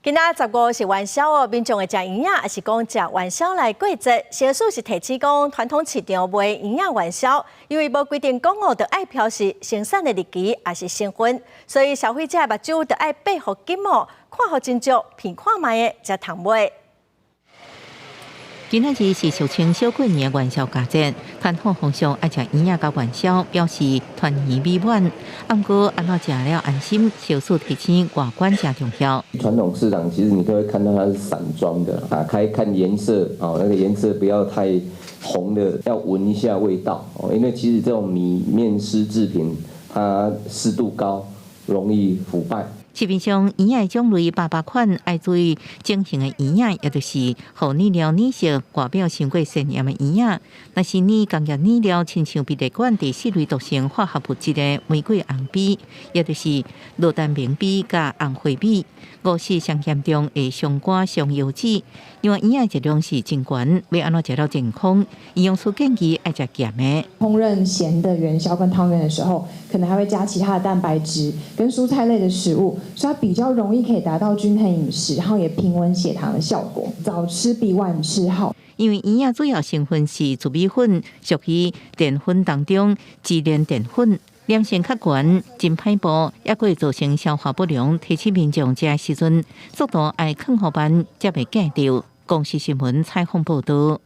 今仔15是元宵哦，民眾會食圓仔，抑是講食元宵來過節。食肆是提醒講，傳統市場賣圓仔元宵，因為無規定講哦，著愛標示生產的日期，抑是成分，所以消費者目睭著愛閉予緊哦，看予真足，品看覓的才通買。今仔日是俗稱小過年的元宵佳節，傳統風俗愛食圓仔佮元宵，表示團圓美滿。毋過按怎食了安心，食肆提醒外觀誠重要。傳統市場其實你都會看到它是散裝的，打開看顏色，哦，那個顏色不要太紅的，要聞一下味道，哦，因為其實這種米麵絲製品，它濕度高，容易腐敗。市面上圓仔的種類百百款，愛注意整形的圓仔，也就是予染料染色外表傷過鮮豔的圓仔。若是染工業染料，親像被列管第四類毒性化合物質的玫瑰紅 B，也就是羅丹明 B 佮紅花米，誤食上嚴重會傷肝傷腰子。因為圓仔熱量是真懸，欲按怎食了健康？營養師建議愛食鹹的。烹飪鹹的元宵跟湯圓的時候，可能還會加其他的蛋白質跟蔬菜類的食物，所以它比較容易可以達到均衡飲食，然後也平穩血糖的效果。早吃比晚吃好。因為圓仔主要成分是玉米粉，屬於澱粉當中支鏈澱粉，黏性較懸，真歹剝，猶閣會造成消化不良。提醒民眾食的時陣速度愛囥予慢，才袂拑著。公視新聞採訪報導。